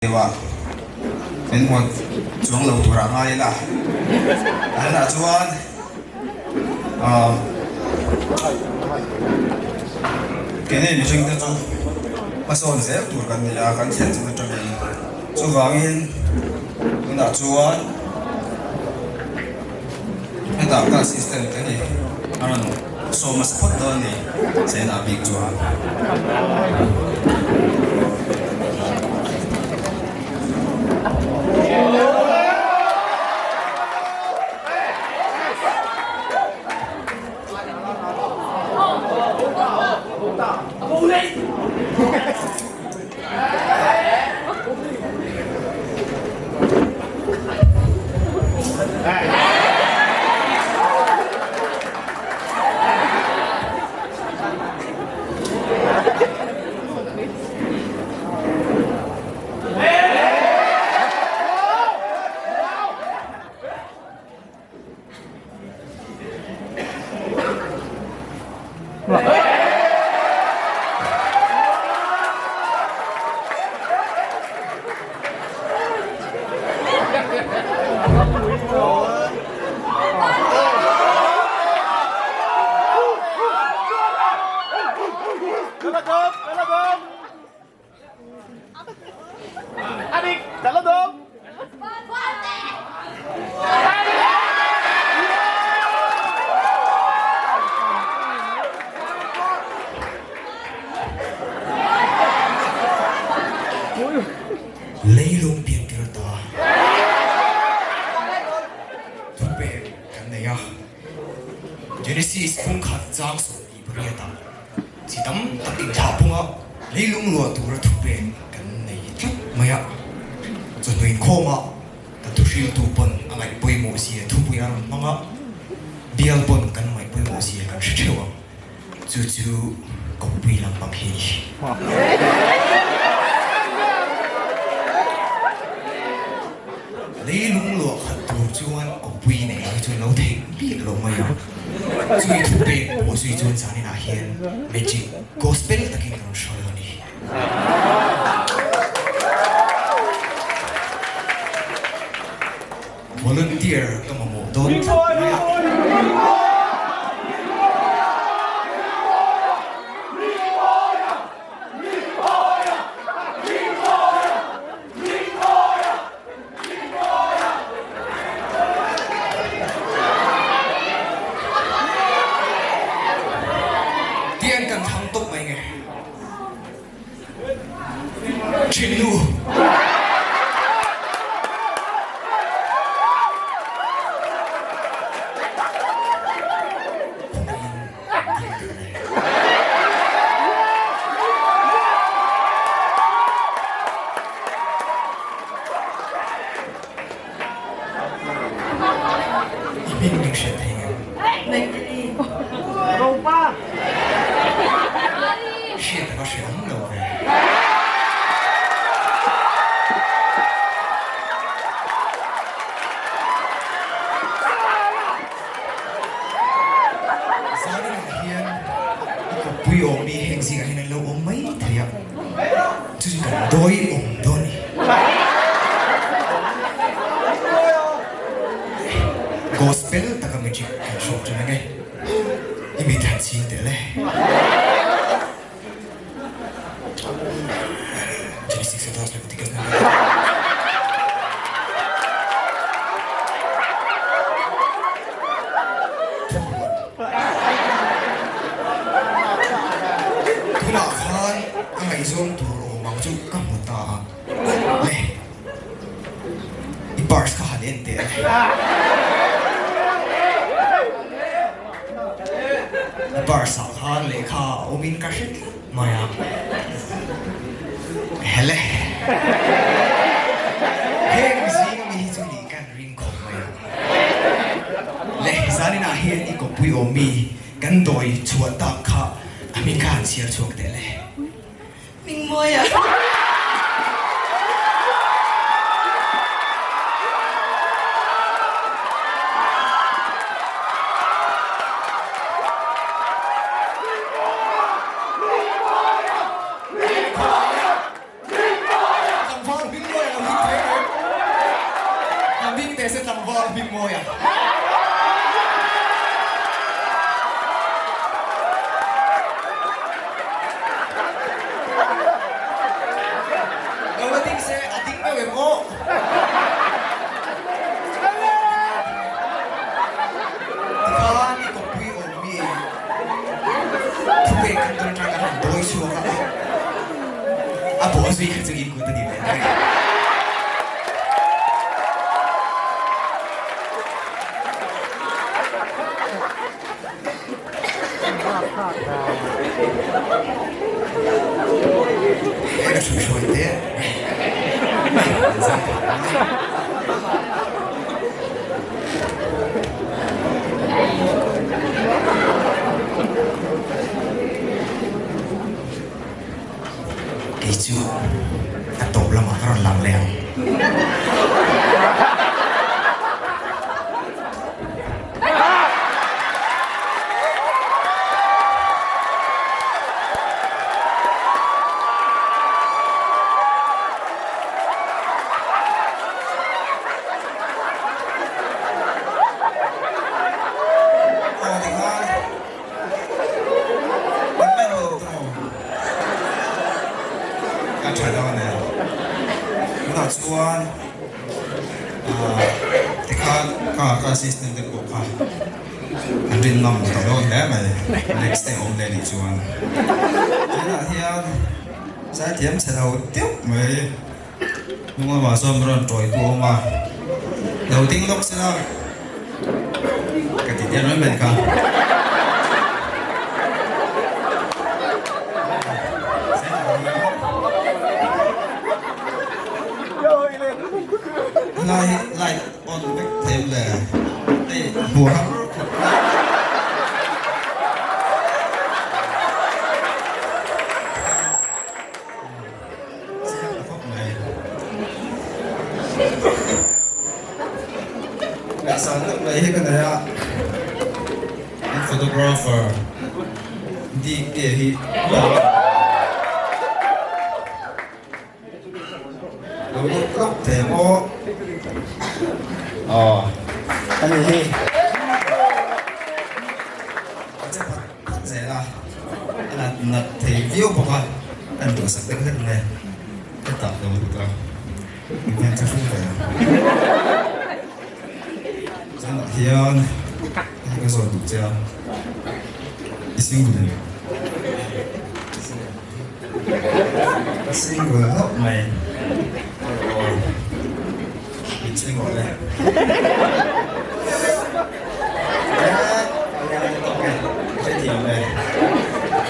Deuh a, min hmuat chuang lo turah ngai ila. Tunah chuan aah keini mihring te chu hmasawn zel tur kan ni a, kan thlen chin atangin. Chuvangin tunah chuan hetah ka assistant te hi a rawn sawm hmasa phawt dawn a ni, Chena bik chuan. Leilung pian tir ta thupek kan nei a, Genesis phungkhat chang 28 ah chi tam tak inthlah phunga leilung luah tura thupek kan nei tlat mai a, chawhnu inkhawma kan thuhriltu pawn a ngaih pawimawh zia thupui a rawn hmang a, bial pawn kan ngaih pawimawh zia kan hre theuh ang. Chu chu kawppui lampang hi a ni. Leilung luah khat tur chuan kawppui nei hi chu lo theih bik lo mai a. Chui thu pek pawh zui chuan zaninah hian magic gospel takin ka rawn hruai a ni. Volunteer ka mamawh dawn tlat mai a. Tiang kan thlang tawp mai nge. Thinnu. I hming min hriat thei ngem? Hriat a va hre awm lo ve. Zaninah hian i kawppui awm i heng zingah hian an lo awm mai thei a, chu chu kan dawi awm dawn a ni. Gospel taka magic kan hrawk ṭan ang e. I mit han chhing teh le. Tunah khan a ngaihzawng tur awm ang chu ka hmu ta a, le i purse kha han en teh le. I purse ah khan lehkha a awmin ka hre tlat mai a, hele heng zinga mi hi chu nih kan ring khawp mai a, le zaninah hian i kawppui awm mi kan dawi chhuah tak kha a hming kha han chhiar chhuak teh le. Hmingmawi a. Hmingmawia lo hit thei em? Ka hming teh se tlangval Hmingmawia. Lo la ding se a ding meuh em aw? Tikhan i kawppui awm mi thupek kan dawn atang kan han dawi chhuak a, a bawh zui kha chu in kut a ni ve daih. Ka ṭhuihruai teh an zai phah mai. Kei chu a tawp lamah ka rawn lang leh ang. Aw ti khan kan mai lo tawh ka tha dawn e tunah chuan Tikhan ka ka assistant te pawh kha an rin ngam ta dawn hle mai next te awm leh nih chuan tunah hian zaithiam chhe lo deuh mai hnung lamah chuan rawn tawi tu a awm a lo ding lawk sela ka ti der mai mai kha. Helai hi light on vek thei em le? Hei hmuh har khawp mai. Chiang ta khawp mai. Ngaihsan deuh mai hi ka nei a, an photographer DK hi. Lo lut lawk thei ang aw. Aw, a ni hi. A che phat phat zel a, a nat nat thei viau bawk a, kan duhsak deuh hlek mai. Hetah lo lut a, min hian che hrung ve a. Zanah hian hei ka zawt duh che a, i single em? Ka single hlauh mai. Aw, min chhing rawh le. Hrethiam e,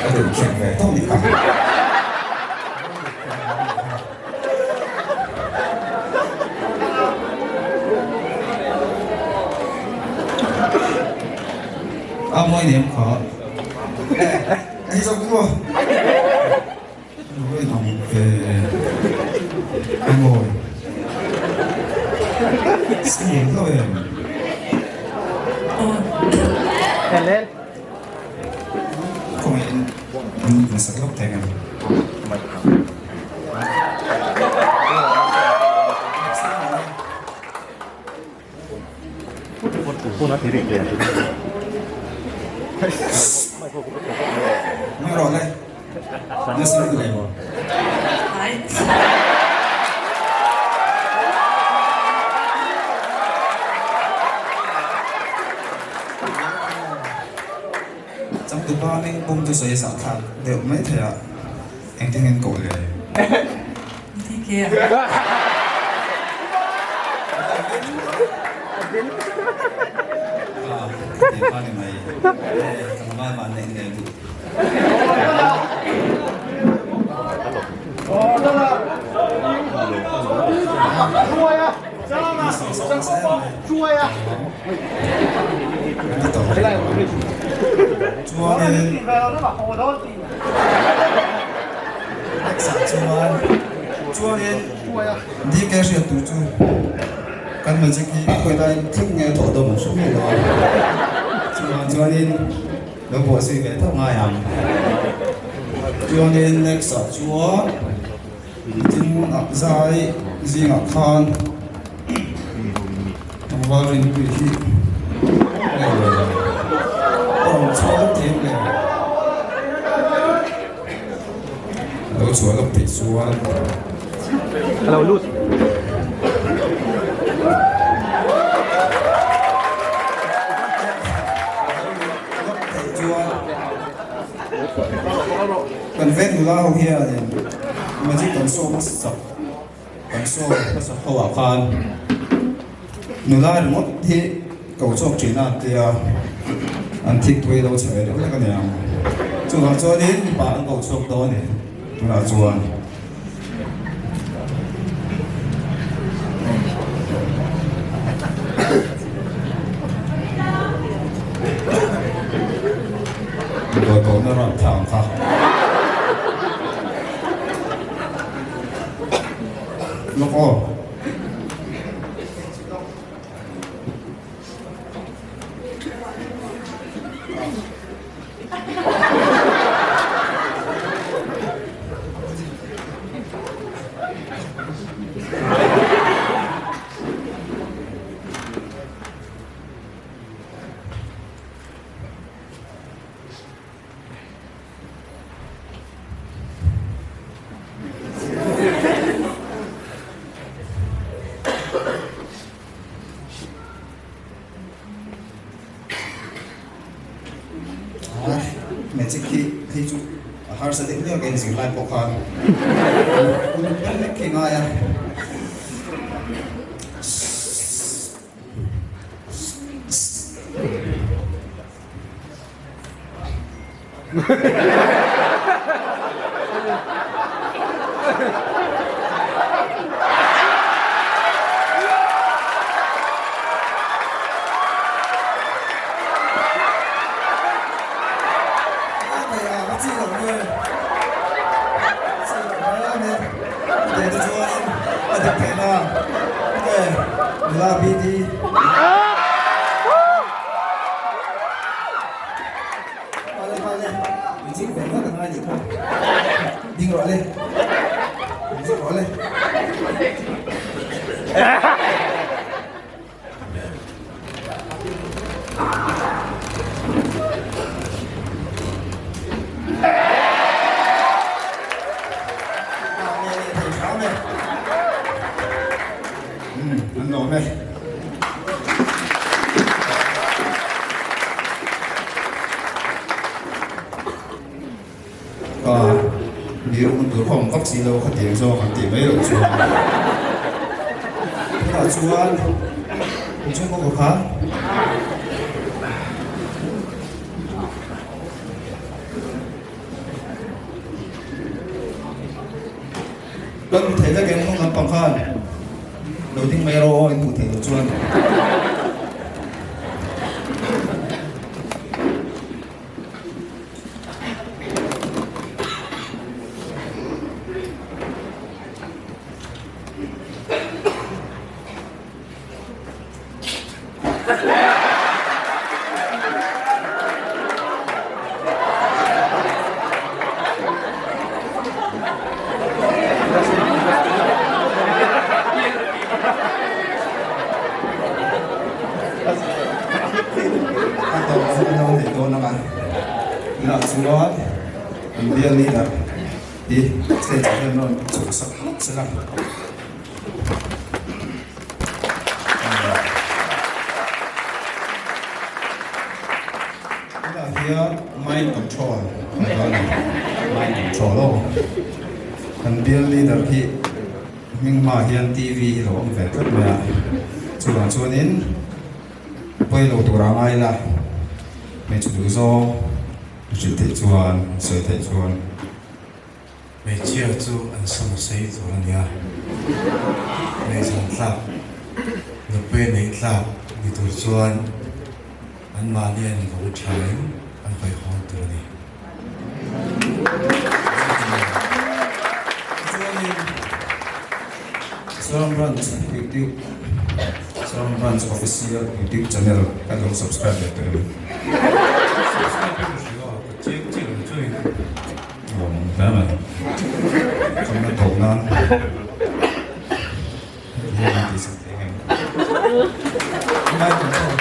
ka duh khian ve tawp ni kha. A mawi nem kha. Hei zawk maw? Mawi ang ve. A mawi. Single hlauh em? Khawngaih in min hmasak lawk thei ngem? Mai rawh le. Na single em? Changtupa ming pum chu sawi zah thlak deuh mai thei a, engtin nge an koh le? Ka ti pa ni mai, tlangval vanneih nge duh. Chuanin chuan chuanin DK hriat tur chu kan magic hi khawi lai thleng nge a thawh dawn an hre miah lo a chuvang chuanin lo buahzui ve tho ngai ang chuanin next ah chuan tin ah zai. zingah khan tlangval rinpui hi a rawn chhuah lawk thei em le? A lo chhuah lawk theih chuan. A lo lut. Lawk theih chuan kan veng nula ho hianin magic kan show hmasa chak kan show hmasa ho ah khan nula ringawt hi ko chhuak thin a an tia an thik pui lo chhe ve deuh hlek a niang chuvang chuanin mipa an ko chhuak dawn a ni tunah chuan. Dawtawhna ram tha ang kha. Lawk aw. Magic hi hei chu a harsa deuh deuh ka inzir lai pawh khan uluk deuh hlek khi ngai a. Ding rawh le ding rawh le. An lawm e. Ka biru hun tur khawm vak si lo kha tiang zawk an tih mai loh chuan. Tunah chuan inchhung kawngka kha Kan hmu thei vek em hnung lampang khan lo ding mai rawh aw in hmuh theih loh chuan. A tawp chu an lo neih dawn ang a, tunah chuan an bial leader hi stage ah hian rawn chhuk sak hlawk sela. Tunah hian mind control kan dawn a ni, mind control aw. Kan bial leader hi hming hmaah hian TV hi lo awm ve tlat mai a, chuvang chuanin pawi lo tura ngai ila hmeichhe duh zawng hrilh theih chuan sawi theih chuan. Hmeichhia chu an sam sei tur a nia. Ngaihzam tlak, nupui neih tlak ni tur chuan anmahni an vawng thain an hawihhawm tur a ni. Chuanin Saram Branch YouTube Saram Branch Official YouTube channel kan lo subscribe leh tawh em? Subscribe hi ka hria a, ka chiang chiah lo chuain. Lawm hle mai. Chhungna tawp nan. tih sak thei ngem? Mind control.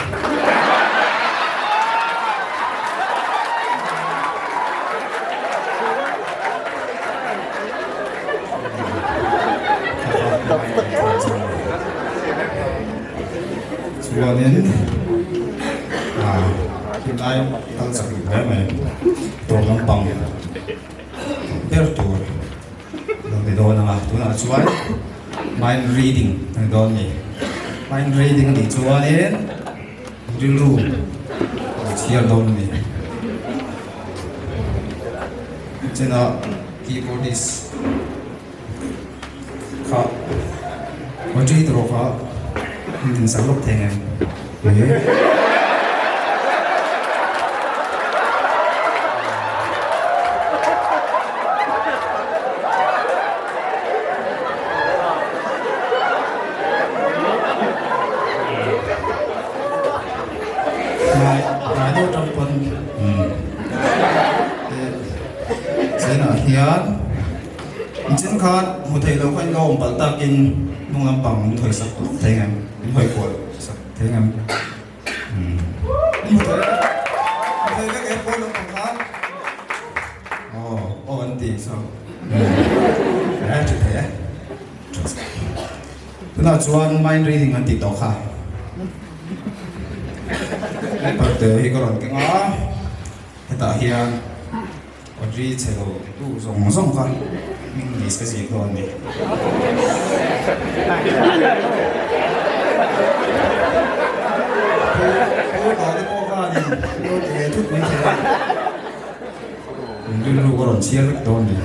Chuanin helai kal chak duh hle mai dawr lampang ber tur lo ni dawn ang a tunah chuan mind reading a ni dawn a ni mind reading a nih chuanin rilru a chhiar dawn a ni chenah keyboardist Kha Audrey tawh kha in din sak lawk thei ngem? Hnai hnai deuh tang pawn Chenah hian Nichin khan hmu thei lo kha in lo awm palh takin hnung lampang min thawi sak lawk thei ngem, min hawi kual sak thei ngem. Umm hmu thei vek, hmu thei vek e pawn lampang khan aw aw an ti so umm e tha thei e. Tunah chuan mind reading an tih tawh kha. Paper te hi ka rawn keng a, hetah hian. Audrey chhe lo titu zawng zawng kha hming list ka ziak dawn a ni. Pu Pu te pawh khanin lo ti ve thut mai thei a, in rilru ka rawn chhiar vek dawn a ni.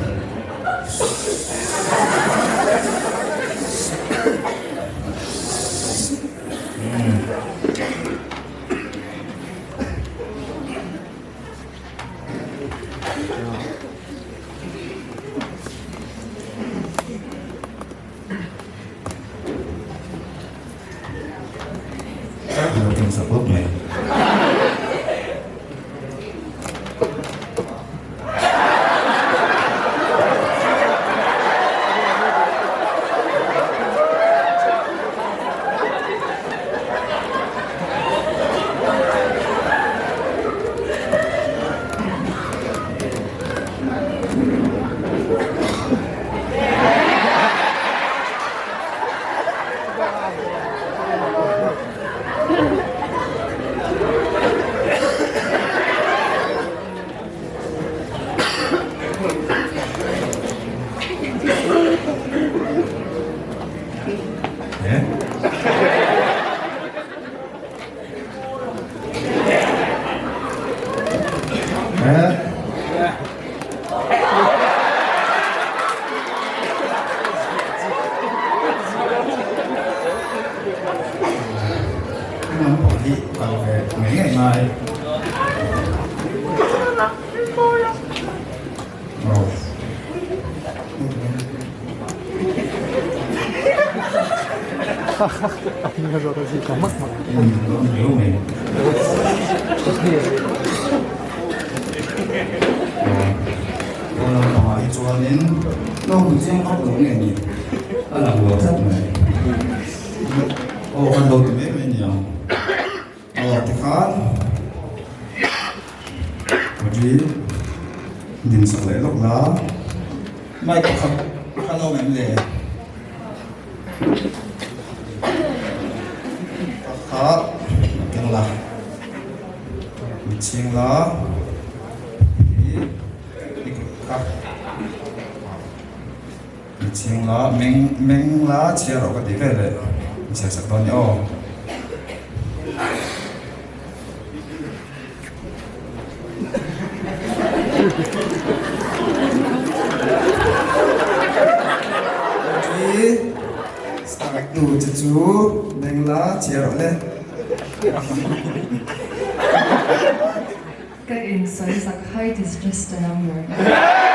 Ka insawi sak, height is just a number.